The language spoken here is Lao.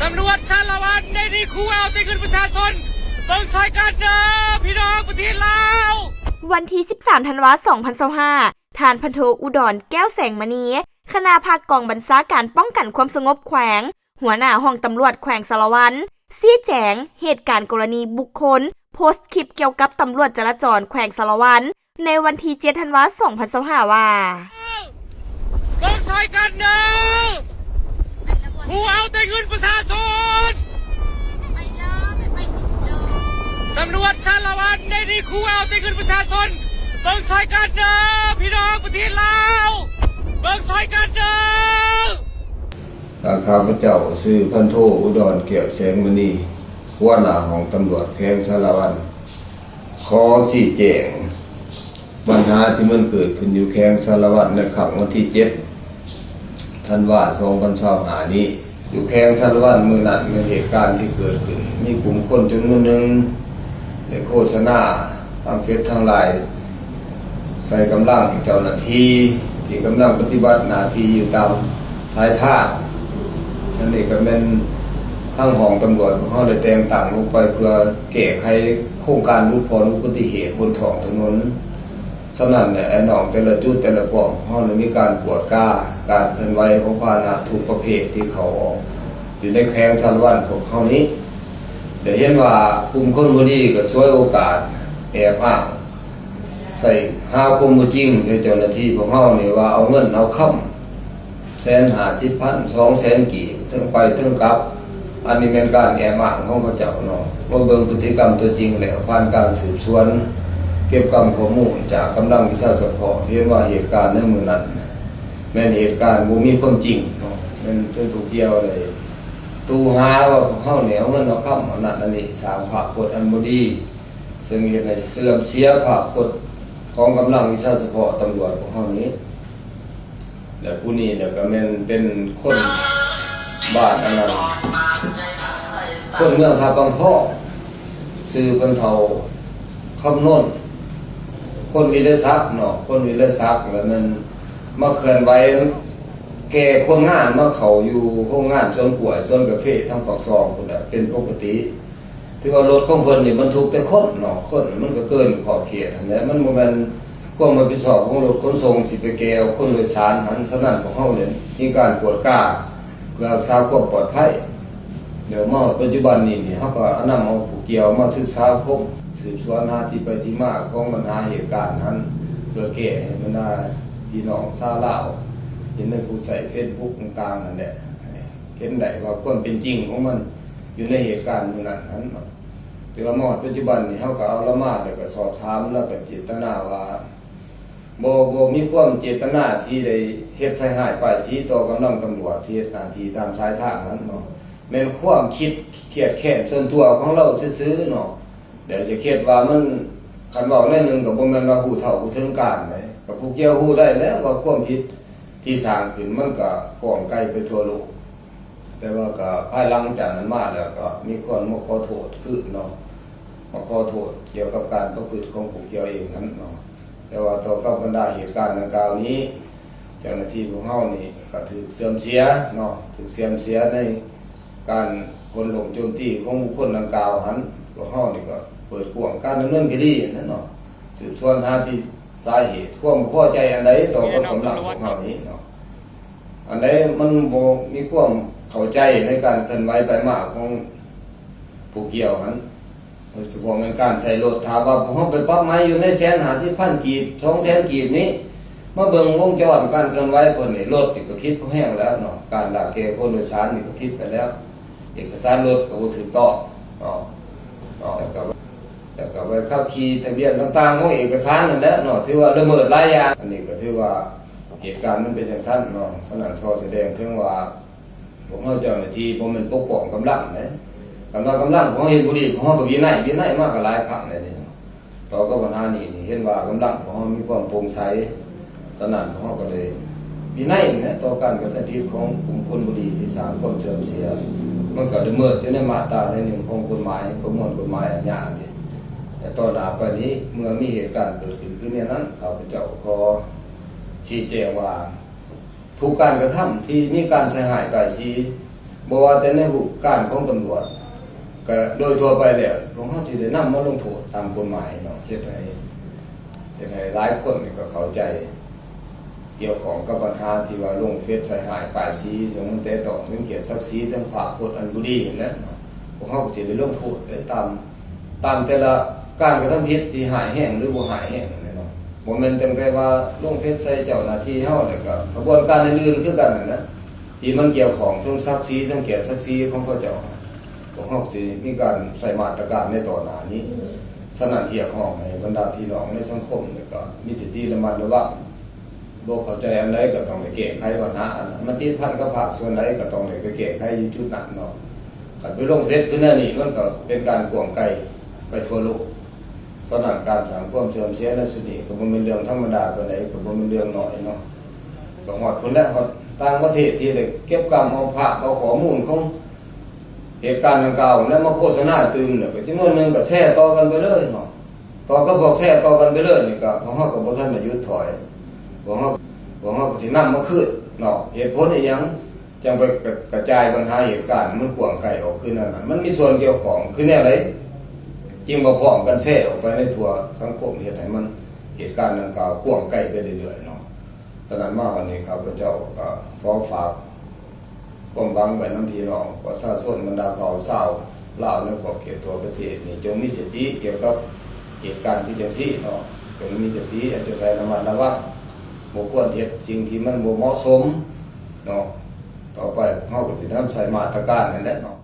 ຕຳຫຼວດສາລະວັນ ໃນນີ້ຂູ່ເອົາແຕ່ເງິນປະຊາຊົນ ເບິ່ງຊ່ອຍກັນເດີພີ່ນ້ອງປະເທດລາວ. ວັນທີສິບສາມ ທັນວາ ສອງພັນຊາວຫ້າ ທ່ານພັນໂທ ອຸດອນ ແກ້ວແສງມະນີ ຄະນະພັກກອງບັນຊາການປ້ອງກັນຄວາມສະຫງົບແຂວງ ຫົວໜ້າຫ້ອງຕຳຫຼວດແຂວງສາລະວັນ ຊີ້ແຈງເຫດການກໍລະນີບຸກຄົນໂພສຄລິບກ່ຽວກັບຕຳຫຼວດຈະລາຈອນແຂວງສາລະວັນ ໃນວັນທີເຈັດ ທັນວາ ສອງພັນຊາວຫ້າ ວ່າ ເບິ່ງຊ່ອຍກັນເດີ ຂູ່ເອົາແຕ່ເງິນປະຊາຊົນ. ຕຳຫຼວດສາລະວັນ ໃນນີ້ຂູ່ເອົາແຕ່ເງິນປະຊາຊົນ ເບິ່ງຊ່ອຍກັນເດີພີ່ນ້ອງປະເທດລາວ ເບິ່ງຊ່ອຍກັນເດີ. ຂ້າພະເຈົ້າຊື່ພັນໂທ ອຸດອນ ແກ້ວແສງມະນີ ຫົວໜ້າຫ້ອງຕຳຫຼວດແຂວງສາລະວັນ ຂໍຊີ້ແຈງບັນຫາທີ່ມັນເກີດຂຶ້ນຢູ່ແຂວງສາລະວັນໃນຄ່ຳວັນທີເຈັດ ທັນວາ ສອງພັນຊາວຫ້ານີ້. ຢູ່ແຂວງສາລະວັນມື້ນັ້ນແມ່ນເຫດການທີ່ເກີດຂຶ້ນ ມີກຸ່ມຄົນຈຳນວນໜຶ່ງໄດ້ໂຄສະນາທາງເຟສທາງລາຍ ໃສ່ກຳລັງເຈົ້າໜ້າທີ່ທີ່ກຳລັງປະຕິບັດໜ້າທີ່ຢູ່ຕາມສາຍທາງ. ອັນນີ້ກໍແມ່ນທາງຫ້ອງຕຳຫຼວດຂອງເຮົາໄດ້ແຕ່ງຕັ້ງລົງໄປເພື່ອແກ້ໄຂໂຄງການຫຼຸດຜ່ອນອຸບັດຕິເຫດບົນທ້ອງຖະໜົນ. ສະນັ້ນແຫຼະ ອ້າຍນ້ອງແຕ່ລະຈຸດແຕ່ລະປ້ອມຂອງເຮົາໄດ້ມີການກວດກາການເຄື່ອນໄຫວຂອງພາຫະນະທຸກປະເພດທີ່ເຂົ້າອອກຢູ່ໃນແຂວງສາລະວັນພວກເຮົານີ້ ໄດ້ເຫັນວ່າກຸ່ມຄົນບໍ່ດີກໍສວຍໂອກາດແອບອ້າງ ໃສ່ ຫາຄວາມບໍ່ຈິງໃສ່ເຈົ້າໜ້າທີ່ພວກເຮົານີ້ວ່າເອົາເງິນເອົາຄຳ ແສນຫ້າສິບພັນ ສອງແສນກີບ ເຖິງໄປເຖິງກັບ. ອັນນີ້ແມ່ນການແອບອ້າງຂອງເຂົາເຈົ້າເນາະ. ມາເບິ່ງພຶດຕິກຳຕົວຈິງແລ້ວ ຜ່ານການສືບສວນ ເກັບກຳຂໍ້ມູນຈາກກຳລັງວິຊາສະເພາະ ເຫັນວ່າເຫດການໃນມື້ນັ້ນ ແມ່ນເຫດການບໍ່ມີຄວາມຈິງເນາະ. ແມ່ນເປັນຜູ້ກ່ຽວໄດ້ຕູຫາວ່າພວກເຮົານີ້ເອົາເງິນເອົາຄຳ ອັນນັ້ນອັນນີ້ ສ້າງພາບພົດອັນບໍ່ດີ ເຊິ່ງເຮັດໃຫ້ເສື່ອມເສຍພາບພົດຂອງກຳລັງວິຊາສະເພາະຕຳຫຼວດພວກເຮົານີ້. ແລະ ຜູ້ນີ້ແຫຼະກໍແມ່ນເປັນຄົນບ້ານອັນນັ້ນ ຄົນເມືອງທ່າປາງທອງ ຊື່ເພິ່ນເຖົ້າຄຳນົນ ຄົນວິໄລສັກເນາະ ຄົນວິໄລສັກ ແລ້ວແມ່ນມາເຄື່ອນໄຫວແກ່ຄົນງານມາເຂົ້າຢູ່ໂຮງງານສວນກ້ວຍ ສວນກາເຟທາງປາກຊ່ອງພຸ້ນແຫຼະ ເປັນປົກກະຕິ. ຖືວ່າລົດຂອງເພິ່ນນີ້ບັນທຸກແຕ່ຄົນເນາະ ຄົນມັນກໍເກີນຂອບເຂດຫັ້ນແຫຼະ ມັນບໍ່ແມ່ນຄວາມຮັບຜິດຊອບຂອງລົດຂົນສົ່ງ ຊິໄປແກ່ເອົາຄົນໂດຍສານຫັ້ນ. ສະນັ້ນ ພວກເຮົາໄດ້ມີການກວດກາເພື່ອຮັກສາຄວາມປອດໄພ ແລ້ວມາຮອດປັດຈຸບັນນີ້ ເຮົາກໍນຳເອົາຜູ້ກ່ຽວມາສຶກສາອົບຮົມ ສືບສວນຫາທີ່ໄປທີ່ມາຂອງບັນຫາເຫດການຫັ້ນ ເພື່ອແກ້ໃຫ້ບັນດາພີ່ນ້ອງຊາວລາວ ເຫັນໃນຜູ້ໃຊ້ເຟສບຸກຕ່າງໆຫັ້ນແຫຼະ ເຫັນໄດ້ວ່າຄວາມເປັນຈິງຂອງມັນ ຢູ່ໃນເຫດການມື້ນັ້ນຫັ້ນເນາະ. ແຕ່ວ່າມາຮອດປັດຈຸບັນນີ້ ເຮົາກໍເອົາລາວມາ ແລ້ວກໍສອບຖາມ ລາວກໍເຈດຕະນາວ່າ ບໍ່ ບໍ່ມີຄວາມເຈດຕະນາທີ່ໄດ້ເຮັດໃສ່ຮ້າຍປ້າຍສີຕໍ່ກຳລັງຕຳຫຼວດທີ່ເຮັດໜ້າທີ່ຕາມສາຍທາງຫັ້ນເນາະ ແມ່ນຄວາມຄິດຄຽດແຄ້ນສ່ວນຕົວຂອງລາວຊື່ໆເນາະ. ແລ້ວຈະຄິດວ່າມັນ ຄັນເວົ້າແນວໜຶ່ງກໍບໍ່ແມ່ນວ່າຮູ້ເທົ່າບໍ່ເຖິງການເດ້ ກໍຜູ້ກ່ຽວຮູ້ໄດ້ແລ້ວວ່າຄວາມຜິດທີ່ສ້າງຂຶ້ນມັນກໍກ້ອງໄກໄປທົ່ວໂລກ. ແຕ່ວ່າກໍພາຍຫຼັງຈາກນັ້ນມາແລ້ວ ກໍມີຄົນມາຂໍໂທດຄືນເນາະ ມາຂໍໂທດກ່ຽວກັບການປະພຶດຂອງພວກເຈົ້າເອງຫັ້ນເນາະ. ແຕ່ວ່າຕໍ່ກັບບັນດາເຫດການດັ່ງກ່າວນີ້ ເຈົ້າໜ້າທີ່ພວກເຮົານີ້ກໍຖືກເສື່ອມເສຍເນາະ ຖືກເສື່ອມເສຍໃນການໂຄ່ນລົ້ມໂຈມຕີຂອງບຸກຄົນດັ່ງກ່າວຫັ້ນ. ພວກເຮົານີ້ກໍເປີດກວ້າງການດຳເນີນຄະດີຫັ້ນເນາະ ສືບສວນຫາທີ່ສາເຫດຄວາມບໍ່ພໍໃຈອັນໃດຕໍ່ກັບກຳລັງພວກເຮົານີ້ເນາະ. ອັນໃດມັນບໍ່ມີຄວາມເຂົ້າໃຈໃນການເຄື່ອນໄຫວໄປມາຂອງຜູ້ກ່ຽວຫັ້ນ ໂດຍສະເພາະແມ່ນການໃຊ້ລົດ ຖ້າວ່າພວກເຮົາໄປປັບໃໝຢູ່ໃນແສນຫ້າສິບພັນກີບ ສອງແສນກີບນີ້ ມາເບິ່ງວົງຈອນການເຄື່ອນໄຫວເພິ່ນນີ້ ລົດນີ້ກໍຜິດພໍແຮງແລ້ວເນາະ ການລາກແກ່ຄົນໂດຍສານນີ້ກໍຜິດໄປແລ້ວ ເອກະສານລົດກໍບໍ່ຖືກຕ້ອງເນາະ ເນາະ ແລ້ວກໍ ແລ້ວກໍໃບຂັບຂີ່ ທະບຽນຕ່າງໆຂອງເອກະສານນັ້ນແຫຼະເນາະ ຖືວ່າລະເມີດຫຼາຍຢ່າງ. ອັນນີ້ກໍຖືວ່າເຫດການມັນເປັນຈັ່ງຊັ້ນເນາະ. ສະນັ້ນ ສໍສະແດງເຖິງວ່າ ພວກເຮົາເຈົ້າໜ້າທີ່ບໍ່ແມ່ນປົກປ້ອງກຳລັງເດ້. ຄັນວ່າກຳລັງພວກເຮົາເຮັດບໍ່ດີ ພວກເຮົາກໍວິໄນ, ວິໄນມາກໍຫຼາຍຄັ້ງແລ້ວເດ້. ຕໍ່ກັບບັນຫານີ້ນີ້ ເຫັນວ່າກຳລັງພວກເຮົາມີຄວາມໂປ່ງໃສ, ສະນັ້ນ ພວກເຮົາກໍເລີຍວິໄນແຫຼະ ຕໍ່ການກະທຳຜິດຂອງກຸ່ມຄົນບໍ່ດີທີ່ສ້າງຄວາມເສື່ອມເສຍ. ມັນກໍລະເມີດຢູ່ໃນມາດຕາໃດໜຶ່ງຂອງກົດໝາຍ, ປະມວນກົດໝາຍອາຍານີ້. ແລະ ຕໍ່ໜ້າໄປນີ້ ເມື່ອມີເຫດການເກີດຂຶ້ນຄືແນວນັ້ນ, ຂ້າພະເຈົ້າຂໍຊີ້ແຈງວ່າ ທຸກການກະທຳທີ່ມີການໃສ່ຮ້າຍປ້າຍສີ ບໍ່ວ່າແຕ່ໃນຮູບການຂອງຕຳຫຼວດ ກະໂດຍທົ່ວໄປແລ້ວ ພວກເຮົາຊິໄດ້ນຳມາລົງໂທດຕາມກົດໝາຍເນາະ ເຮັດໃຫ້ ເຮັດໃຫ້ຫຼາຍຄົນນີ້ກໍເຂົ້າໃຈ ກ່ຽວຂ້ອງກັບບັນຫາທີ່ວ່າລົງເຟສໃສ່ຮ້າຍປ້າຍສີ ເຊິ່ງມັນແຕະຕ້ອງເຖິງກຽດສັກສີ ເຖິງພາບພົດອັນບໍ່ດີຫັ້ນແຫຼະເນາະ ພວກເຮົາກໍຊິໄດ້ລົງໂທດໄດ້ຕາມ ຕາມແຕ່ລະການກະທຳຜິດທີ່ຮ້າຍແຮງ ຫຼື ບໍ່ຮ້າຍແຮງນັ້ນແຫຼະເນາະ ບໍ່ແມ່ນຕັ້ງແຕ່ວ່າລົງເຟສໃສ່ເຈົ້າໜ້າທີ່ເຮົາ ແລ້ວກໍຂະບວນການອື່ນໆຄືກັນນັ້ນແຫຼະ ທີ່ມັນກ່ຽວຂ້ອງເຖິງສັກສີ ເຖິງກຽດສັກສີຂອງເຂົາເຈົ້າ ພວກເຮົາກໍຊິມີການໃຊ້ມາດຕະການໃນຕໍ່ໜ້ານີ້. ສະນັ້ນຮຽກຮ້ອງໃຫ້ບັນດາພີ່ນ້ອງໃນສັງຄົມນີ້ກໍມີສະຕິລະມັດລະວັງ ບໍ່ເຂົ້າໃຈອັນໃດກໍຕ້ອງໄດ້ແກ້ໄຂບັນຫາອັນນັ້ນ ມັນຕິດພັນກັບພາກສ່ວນໃດກໍຕ້ອງໄດ້ໄປແກ້ໄຂຢູ່ຈຸດນັ້ນເນາະ. ຄັນໄປລົງເຟສຄືແນວນີ້ ມັນກໍເປັນການກວ້າງໄກໄປທົ່ວໂລກ. ສະນັ້ນການສ້າງຄວາມເສື່ອມເສຍໃນຊຸດນີ້ ກໍບໍ່ແມ່ນເລື່ອງທຳມະດາປານໃດ ກໍບໍ່ແມ່ນເລື່ອງນ້ອຍເນາະ ກໍຮອດພຸ້ນແຫຼະ ຮອດຕ່າງປະເທດທີ່ໄດ້ເກັບກຳເອົາພາບເອົາຂໍ້ມູນຂອງ ເຫດການດັ່ງກ່າວ ແລ້ວມາໂຄສະນາຕື່ມ ແລ້ວກໍຈຳນວນໜຶ່ງກໍແຊຕໍ່ກັນໄປເລີຍເນາະ ຕໍ່ກັບພວກແຊຕໍ່ກັນໄປເລີຍນີ້ ກໍພວກເຮົາກໍບໍ່ທັນໄດ້ຢຸດຖອຍ ພວກເຮົາ ພວກເຮົາກໍຊິນຳມາຄືນເນາະ ເຫດຜົນອີ່ຫຍັງຈັ່ງໄປກະ ກະຈາຍບັນຫາເຫດການໃຫ້ມັນກວ້າງໄກອອກຄືແນວນັ້ນ ມັນມີສ່ວນກ່ຽວຂ້ອງຄືແນວໃດ ຈຶ່ງບໍ່ພ້ອມກັນແຊອອກໄປໃນທົ່ວສັງຄົມ ເຮັດໃຫ້ມັນ ເຫດການດັ່ງກ່າວກວ້າງໄກໄປເລື້ອຍໆເນາະ. ສະນັ້ນມາວັນນີ້ ຂ້າພະເຈົ້າກໍຂໍຝາກຄວາມຫວັງໄວ້ນຳພີ່ນ້ອງປະຊາຊົນ ບັນດາເຜົ່າຊາວລາວໃນຂອບເຂດທົ່ວປະເທດນີ້ ຈົ່ງມີສະຕິກ່ຽວກັບເຫດການຄືຈັ່ງຊີ້ເນາະ ຈົ່ງມີສະຕິ ໃຫ້ໃສ່ລະມັດລະວັງ ບໍ່ຄວນເຮັດສິ່ງທີ່ມັນບໍ່ເໝາະສົມເນາະ. ຕໍ່ໄປພວກເຮົາກໍຊິນຳໃຊ້ມາດຕະການນັ້ນແຫຼະເນາະ.